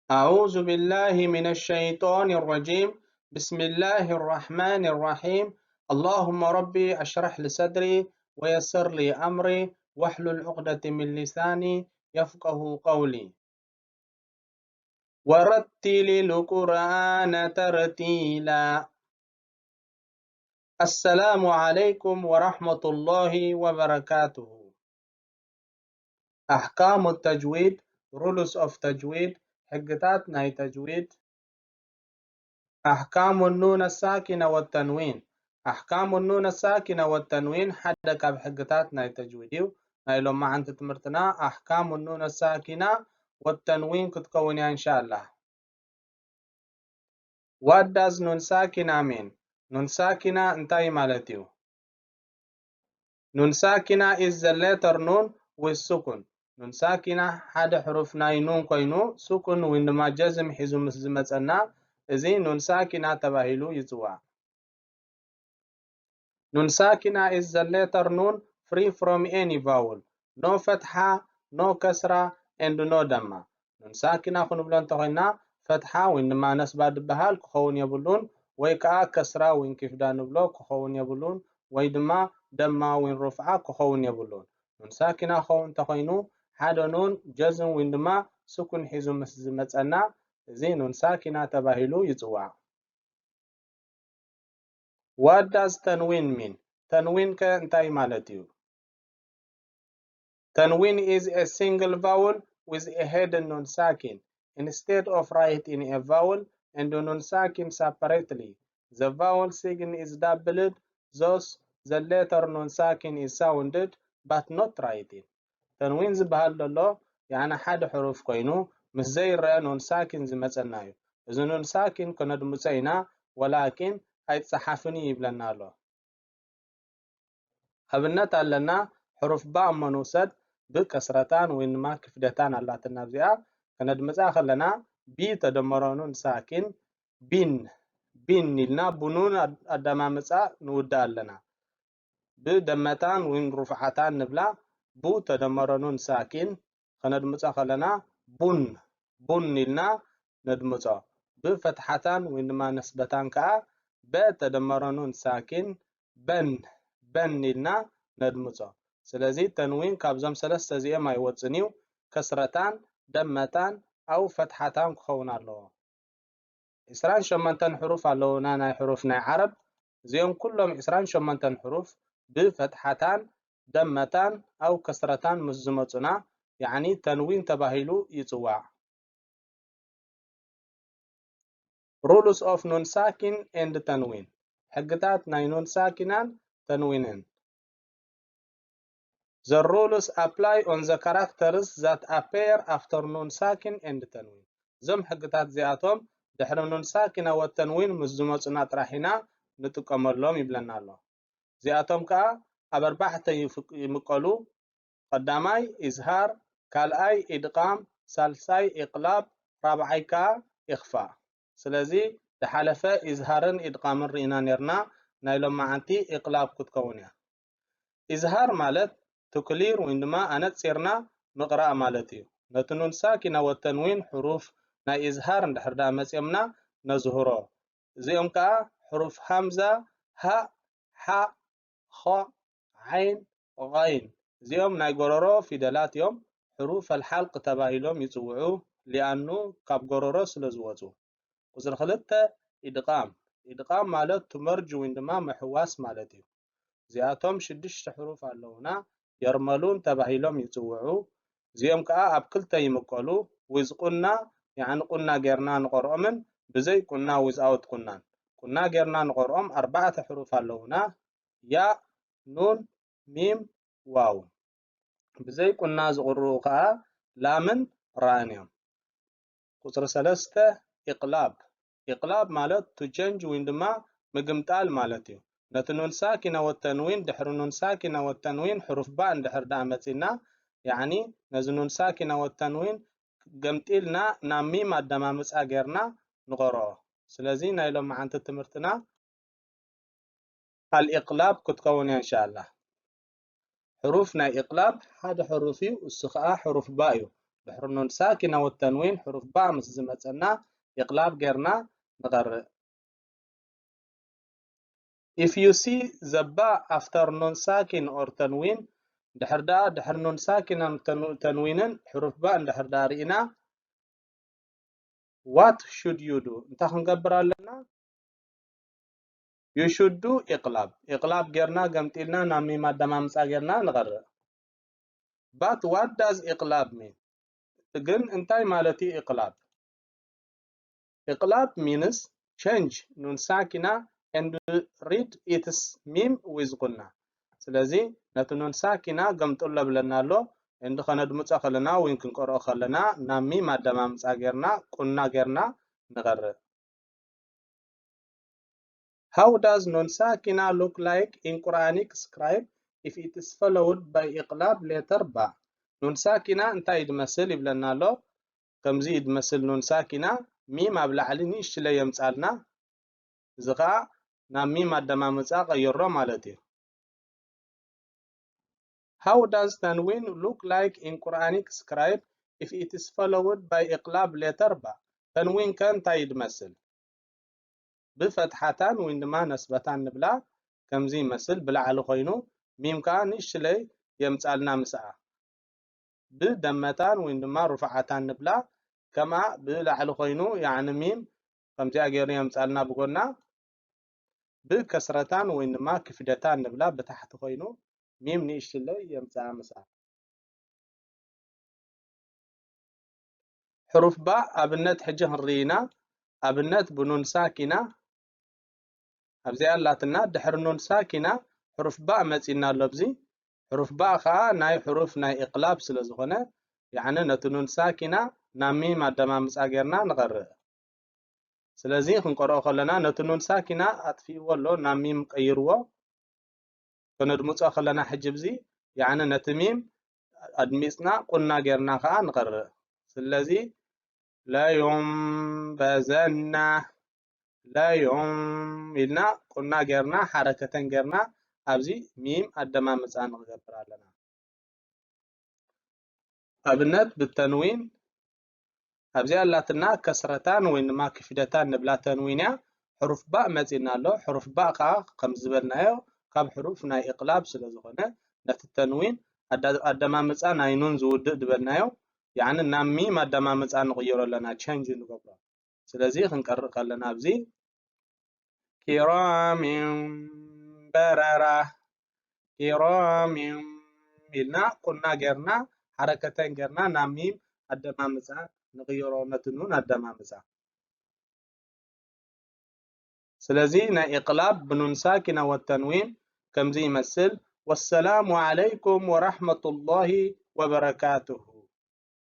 أعوذ بالله من الشيطان الرجيم. بسم الله الرحمن الرحيم. اللهم ربي اشرح لي صدري ويسر لي أمري واحلل عقدة من لساني يفقه قولي. ورتل القرآن ترتيلا. السلام عليكم ورحمة الله وبركاته. أحكام التجويد، rules of تجويد، ሕግታት ናይ ተጅዊድ። أحكام النون الساكنة والتنوين. أحكام النون الساكنة والتنوين ሓደ ካብ ሕግታት ናይ ተጅዊድ እዩ። ናይ ሎማዓንቲ ትምህርትና أحكام النون الساكنة والتنوين ክትከውን እያ إن شاء الله. What does ኑን ሳኪና mean? ኑን ሳኪና እንታይ ማለት እዩ? ኑን ሳኪና is the letter ኑን with ሱኩን። ኑን ሳኪና ሓደ ሕሩፍ ናይ ኑን ኮይኑ ሱኩን ወይ ድማ ጀዝም ሒዙ ምስ ዝመጸና እዚ ኑን ሳኪና ተባሂሉ ይጽዋዕ። ኑን ሳኪና is the letter ኑን free from any vowel. No ፈትሓ፣ no ከስራ and no ደማ። ኑን ሳኪና ክንብሎ እንተኾይና ፈትሓ ወይ ድማ ነስባ ድበሃል ክኸውን የብሉን፣ ወይ ከዓ ከስራ ወይ እንኪፍዳ ንብሎ ክኸውን የብሉን፣ ወይ ድማ ደማ ወይ ሩፍዓ ክኸውን የብሉን። ኑን ሳኪና ክኸውን እንተኾይኑ ሓደ ኑን ጀዝም ወይ ድማ ስኩን ሒዙ ምስ ዝመጸና እዚ ኑን ሳኪና ተባሂሉ ይጽዋዕ። What does ተንዊን mean? ተንዊን ከ እንታይ ማለት እዩ? ተንዊን is a single vowel with a hidden ኑን ሳኪን. Instead of writing a vowel and ኑን ሳኪን separately, the vowel sign is doubled, thus the letter ኑን ሳኪን is sounded but not written. ተንዊን ዝበሃል ዘሎ ያዕኒ ሓደ ሕሩፍ ኮይኑ ምስ ዘይረአ ኑን ሳኪን ዝመጸና እዩ። እዚ ኑን ሳኪን ከነድምጾ ኢና፣ ወላኪን ኣይጸሓፍን እዩ ይብለና ኣሎ። ኣብነት ኣለና፣ ሕሩፍ ባ እሞ ንውሰድ፣ ብከስረታን ወይ ድማ ክፍደታን ኣላትና። ኣብዚኣ ከነድምጻ ከለና ቢ ተደመሮ ኑን ሳኪን ቢን፣ ቢን ኢልና ብኑን ኣድ-፣ ኣደማምጻ ንውዳእ ኣለና። ብደመታን ወይ ሩፍዓታን ንብላ፣ ቡ ተደመሮ ኑን ሳኪን ከነድምጾ ከለና ቡን፣ ቡን ኢልና ነድምጾ። ብፈትሓታን ወይ ድማ ነስበታን ከኣ በ ተደመሮ ኑን ሳኪን በን፣ በን ኢልና ነድምጾ። ስለዚ ተንዊን ካብዞም ሰለስተ እዚኦም ኣይወጽን እዩ። ከስረታን፣ ደመታን፣ ኣው ፈትሓታን ክኸውን ኣለዎ። ዕስራን ሸሞንተን ሕሩፍ ኣለዉና፣ ናይ ሕሩፍ ናይ ዓረብ። እዚኦም ኩሎም ዕስራን ሸሞንተን ሕሩፍ ብፈትሓታን፣ ደመታን፣ ኣው ከስረታን ምስ ዝመጹና፣ ያዕኒ ተንዊን ተባሂሉ ይጽዋዕ። Rules of ኑን ሳኪን and ተንዊን፣ ሕግታት ናይ ኑን ሳኪናን ተንዊንን። The rules apply on the characters that appear after ኑን ሳኪን and ተንዊን። እዞም ሕግታት እዚኣቶም ድሕሪ ኑን ሳኪና ወተንዊን ምስ ዝመጹና ጥራሕ ኢና ንጥቀመሎም ይብለና ኣሎ። እዚኣቶም ከኣ ኣብ ኣርባዕተ ይፍቅ-፣ ይምቀሉ። ቀዳማይ ኢዝሃር፣ ካልኣይ ኢድቓም፣ ሳልሳይ ኢቕላብ፣ ራብዓይ ከኣ ኢኽፋእ። ስለዚ ዝሓለፈ ኢዝሃርን ኢድቓምን ርኢና ኔርና፣ ናይ ሎማዓንቲ ኢቕላብ ክትከውን እያ። ኢዝሃር ማለት to clear ወይ ድማ ኣነጺርና ምቕራእ ማለት እዩ። ነቲ ኑን ሳኪና ወተንዊን ሕሩፍ ናይ ኢዝሃር እንድሕር ደኣ መጺኦምና ነዝህሮ። እዚኦም ከኣ ሕሩፍ ሃምዛ፣ ሃእ፣ ሓእ፣ ኾእ፣ ዓይን፣ ቐይን። እዚኦም ናይ ጎረሮ ፊደላት እዮም። ሕሩፍ ኣልሓልቅ ተባሂሎም ይጽውዑ፣ ሊኣኑ ካብ ጎረሮ ስለ ዝወጹ። ቁጽሪ ክልተ ኢድቓም። ኢድቓም ማለት to merge ወይ ድማ ምሕዋስ ማለት እዩ። እዚኣቶም ሽዱሽተ ሕሩፍ ኣለዉና፣ የርመሉን ተባሂሎም ይጽውዑ። እዚኦም ከኣ ኣብ ክልተ ይምቀሉ፣ with ቁና፣ ያዕኒ ቁና ጌርና ንቐርኦምን ብዘይ ቁና፣ without ቁናን። ቁና ጌርና ንቐርኦም ኣርባዕተ ሕሩፍ ኣለዉና፣ ያእ፣ ኑን፣ ሚም፣ ዋው። ብዘይ ቁና ዝቕርኡ ከኣ ላምን ራእን እዮም። ቁጽሪ ሰለስተ ኢቕላብ። ኢቕላብ ማለት to change ወይ ድማ ምግምጣል ማለት እዩ። ነቲ ኑን ሳኪና ወተንዊን ድሕሪ ኑን ሳኪና ወተንዊን ሕሩፍ ባእ እንድሕር ደኣ መጺና፣ ያዕኒ ነዚ ኑን ሳኪና ወተንዊን ገምጢልና ናብ ሚም ኣደማምጻ ጌርና ንቐርኦ። ስለዚ ናይ ሎማዓንቲ ትምህርትና ኣልኢቕላብ ክትከውን እያ እንሻኣላህ። ሕሩፍ ናይ ኢቕላብ ሓደ ሕሩፍ እዩ፣ እሱ ኸኣ ሕሩፍ ባ እዩ። ድሕሪ ኑን ሳኪና ወተንዊን ሕሩፍ ባእ ምስ ዝመጸና ኢቕላብ ጌርና ንቐርእ። If you see the ba after ኑን ሳኪን or ተንዊን፣ ድሕር ደኣ ድሕሪ ኑን ሳኪናን ተንዊንን ሕሩፍ ባእ እንድሕር ደኣ ርኢና፣ what should you do? እንታይ ክንገብር ኣለና? You should do ኢቕላብ። ኢቕላብ ጌርና ገምጢልና ናብ ሚም ኣደማምጻ ጌርና ንቐርእ። But what does ኢቕላብ mean? ግን እንታይ ማለት እዩ ኢቕላብ? ኢቕላብ means change ኑን ሳኪና and read its ሚም with ቁና። ስለዚ ነቲ ኑን ሳኪና ገምጥሎ ብለና ኣሎ። and ከነድምጾ ከለና ወይ ክንቀርኦ ከለና ናብ ሚም ኣደማምጻ ጌርና ቁና ጌርና ንቐርእ። How does ኑን ሳኪና look like in Quranic script if it is followed by ኢቕላብ letter ba? ኑን ሳኪና እንታይ ይድመስል ይብለና ኣሎ። ከምዚ ይድመስል ኑን ሳኪና፣ ሚም ኣብ ላዕሊ ንእሽትለይ የምጻልና። እዚ ኸኣ ናብ ሚም ኣደማምጻ ቀይሮ ማለት እዩ። How does ተንዊን look like in Quranic script if it is followed by ኢቕላብ letter ba? ተንዊን ከ እንታይ ይድመስል? ብፈትሓታን ወይ ድማ ነስበታን ንብላ። ከምዚ ይመስል፣ ብላዕሊ ኮይኑ፣ ሚም ከኣ ንእሽትለይ የምጻልና ምስኣ። ብደመታን ወይ ድማ ሩፍዓታን ንብላ። ከምኣ ብላዕሊ ኮይኑ፣ ያዕኒ ሚም ከምዚኣ ገይሩ የምጻልና ብጎና። ብከስረታን ወይ ድማ ክፍደታን ንብላ፣ ብታሕቲ ኮይኑ ሚም ንእሽትለይ የምጻኣ ምስኣ። ሕሩፍ ባእ ኣብነት ሕጂ ክንርኢ ኢና። ኣብነት ብኑን ሳኪና ኣብዚኣ ኣላትና። ድሕሪ ኑን ሳኪና ሕሩፍ ባእ መጺና ኣሎ። ኣብዚ ሕሩፍ ባእ ኸኣ ናይ ሕሩፍ ናይ ኢቕላብ ስለ ዝኾነ፣ ያዕኒ ነቲ ኑን ሳኪና ናብ ሚም ኣደማምጻ ጌርና ንቐርእ። ስለዚ ክንቀርኦ ከለና ነቲ ኑን ሳኪና ኣጥፊእዎ ኣሎ፣ ናብ ሚም ቀይርዎ። ከነድምጾ ከለና ሕጂ ብዚ፣ ያዕኒ ነቲ ሚም ኣድሚጽና ቁና ጌርና ከኣ ንቐርእ። ስለዚ ለዩንበዘና፣ ለዩን ኢልና ቁና ጌርና ሓረከተን ጌርና ኣብዚ ሚም ኣደማምጻ ንገብር ኣለና። ኣብነት ብተንዊን ኣብዚኣ ኣላትና ከስረታን ወይ ድማ ክፍደታን ንብላ ተንዊን እያ። ሕሩፍ ባእ መጺና ኣሎ። ሕሩፍ ባእ ከኣ ከም ዝበልናዮ ካብ ሕሩፍ ናይ ኢቕላብ ስለ ዝኾነ ነቲ ተንዊን ኣዳ-፣ ኣደማምጻ ናይ ኑን ዝውድእ ዝበልናዮ፣ ያዕኒ ናብ ሚም ኣደማምጻ ንቕይሮ ኣለና፣ ቸንጅ ንገብሮ። ስለዚ ክንቀርእ ከለና ኣብዚ ኪራሚን በረራ፣ ኪራሚን ኢልና ቁና ጌርና ሓረከተን ጌርና ናብ ሚም ኣደማምጻ ንቕይሮ፣ ነቲ ኑን ኣደማምጻ። ስለዚ ናይ ኢቕላብ ብኑን ሳኪና ወተንዊን ከምዚ ይመስል። ወሰላሙ ዓለይኩም ወራሕመቱላሂ ወበረካቱሁ።